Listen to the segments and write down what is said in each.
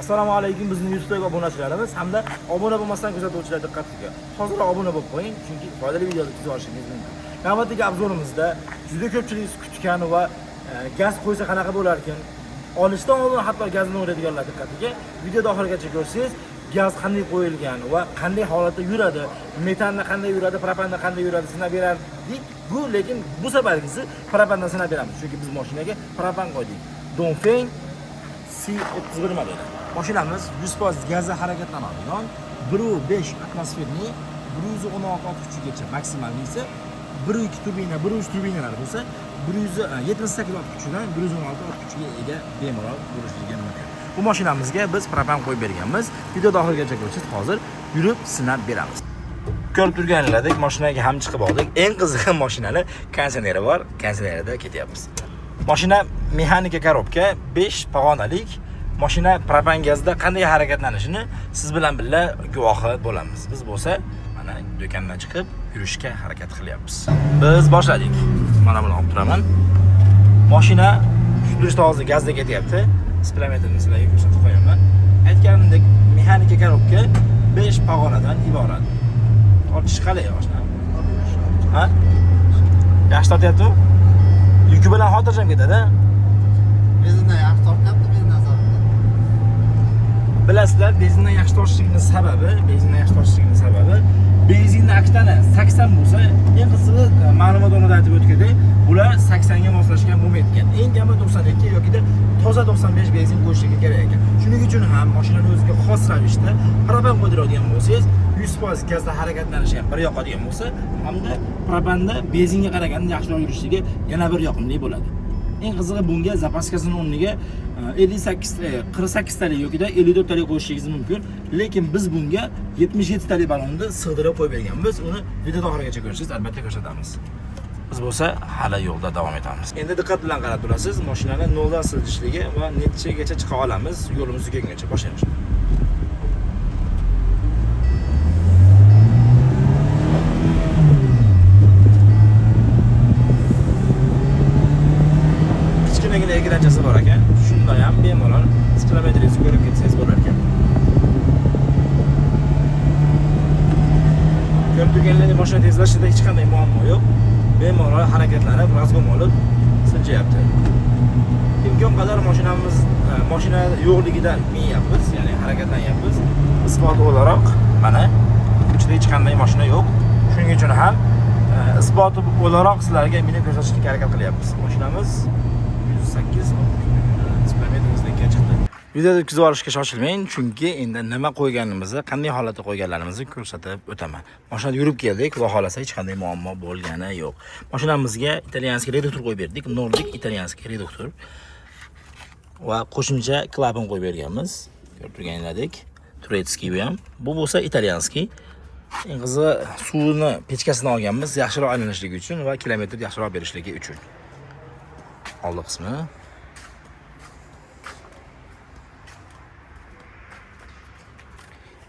Assalomu alaykum bizni YouTube'dagi obunachilarimiz hamda obuna bo'lmasdan kuzatuvchilar diqqatiga. Hozir obuna bo'lib qo'ying, chunki foydali videolar kuzatib olishingiz mumkin. Navbatdagi obzorimizda juda ko'pchilik kutgan va gaz qo'ysa qanaqa bo'lar ekan? Olishdan oldin hatto gazni o'radiganlar diqqatiga videoda oxirigacha ko'rsangiz, gaz qanday qo'yilgan va qanday holatda yuradi, metanda qanday yuradi, propanda qanday yuradi sinab berardik. Bu lekin bu safargisi propandan sinab beramiz, chunki biz mashinaga propan qo'ydik. Dongfeng C31 modeli. Mashinamiz 100% gazda harakatlanadigan 1.5 atmosferli 116 ot kuchigacha maksimalnisi 1.2 turbina, 1.3 turbinalar bo'lsa 178 ot kuchidan 116 ot kuchiga ega bemalol bo'lishligi mumkin. Bu mashinamizga biz propan qo'yib berganmiz. Videoda oxirigacha ko'rsangiz, hozir yurib sinab beramiz. Ko'rib turganlaridek mashinaga ham chiqib oldik. Eng qizig'i mashinani konditsioneri bor, konditsionerida ketyapmiz. Mashina mexanika korobka, 5 pog'onalik. Mashina propan gazda qanday harakatlanishini siz bilan birga guvohi bo'lamiz. Biz bo'lsa mana do'kondan chiqib yurishga harakat qilyapmiz. Biz boshladik. Mana buni olib turaman. Mashina shu turishda hozir gazda ketyapti. Spilometrni sizlarga ko'rsatib qo'yaman. Aytganimdek, mexanika korobka 5 pog'onadan iborat. Tortish qalay oshna? Ha? Yaxshi tortyaptimi? Yuki bilan xotirjam ketadi. Benzindan yaxshi tortyapti meni nazarimda. Bilasizlar, benzindan yaxshi tortishligini sababi, benzinni oktani 80 bo'lsa, eng qizig'i ma'lumot o'rnida aytib o'tgandek, bular 80 ga moslashgan bo'lmaydi ekan. Eng kami 92 yoki toza 95 benzin qo'yishligi kerak ekan. Shuning uchun ham mashinani o'ziga xos ravishda propan qo'ydiradigan bo'lsangiz, 100% gazda harakatlanishi ham bir yoqadigan bo'lsa, hamda propanda benzinga qaraganda yaxshiroq yurishligi yana bir yoqimli bo'ladi. Eng qizig'i bunga zapaskasini o'rniga 58 48 talik yoki 54 talik qo'yishingiz mumkin. Lekin biz bunga 77 talik balonni sig'dirib qo'yib berganmiz. Uni videoda oxirigacha ko'rsangiz albatta ko'rsatamiz. Biz bo'lsa hali yo'lda davom etamiz. Endi diqqat bilan qarab turasiz, mashinani noldan siljishligi va nechagacha chiqa olamiz yo'limiz tugagungacha boshlaymiz. Kichkinagina ekranchasi bor ekan. Shunda ham bemalol spilometringizni ko'rib ketsangiz bo'lar ekan. Ko'rib turganingizdek mashina tezlashida hech qanday muammo yo'q. Bemalol harakatlanib, razgom olib siljayapti. Imkon qadar mashinamiz mashina yo'qligida minyapmiz, ya'ni harakatlanyapmiz. Isbot o'laroq mana ichida hech qanday mashina yo'q. Shuning uchun ham isboti o'laroq sizlarga meni ko'rsatishga harakat qilyapmiz. Mashinamiz 108 kilometrga chiqdi. Videoda o'tkazib olishga shoshilmang, chunki endi nima qo'yganimizni, qanday holatda qo'yganlarimizni ko'rsatib o'taman. Mashinada yurib keldik, xudo xolasa hech qanday muammo bo'lgani yo'q. Mashinamizga italyanskiy reduktor qo'yib berdik, Nordic italyanskiy reduktor va qo'shimcha klapan qo'yib berganmiz. Ko'rib turganingizdek, turetskiy bu ham. Bu bo'lsa italyanskiy. Eng qizig'i suvni pechkasini olganmiz, yaxshiroq aylanishligi uchun va kilometr yaxshiroq berishligi uchun. Oldi qismi.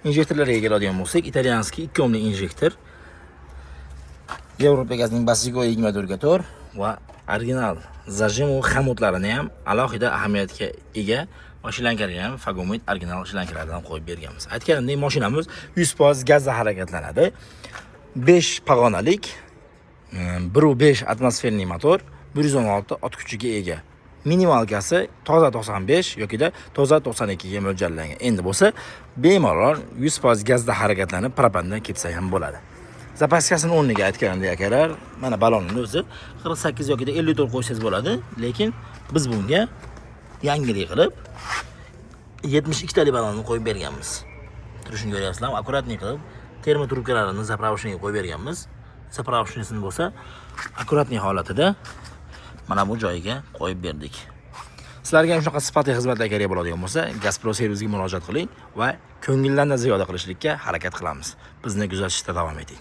Injektorlarga keladigan bo'lsak, italyanskiy 2 omli injektor. Yevropa gazining Basico 24 ga 4 va original zajim va xomutlarini ham alohida ahamiyatga ega va shlankalarni ham Fagomit original shlankalardan qo'yib berganmiz. Aytganimdek, mashinamiz 100% gazda harakatlanadi. 5 pog'onalik, 1.5 atmosferli motor, 116 ot kuchiga ega. Minimalkasi toza 95 yoki toza 92 ga mo'ljallangan. Endi bo'lsa bemalol 100% gazda harakatlanib propandan ketsa ham bo'ladi. Zapaskasini o'rniga aytganimdek akalar, mana balonni o'zi 48 yoki 54 qo'ysangiz bo'ladi, lekin biz bunga yangilik qilib 72 talik balonni qo'yib berganmiz. Turishini ko'ryapsizlar, akkuratniy qilib termo trubkalarini zapravочныйga qo'yib berganmiz. Zapravочныysini bo'lsa akkuratniy holatida mana bu joyiga qo'yib berdik. Sizlarga ham shunaqa sifatli xizmatlar kerak bo'ladigan bo'lsa, Gazpro servisiga murojaat qiling va ko'ngildan ziyoda qilishlikka harakat qilamiz. Bizni kuzatishda davom eting.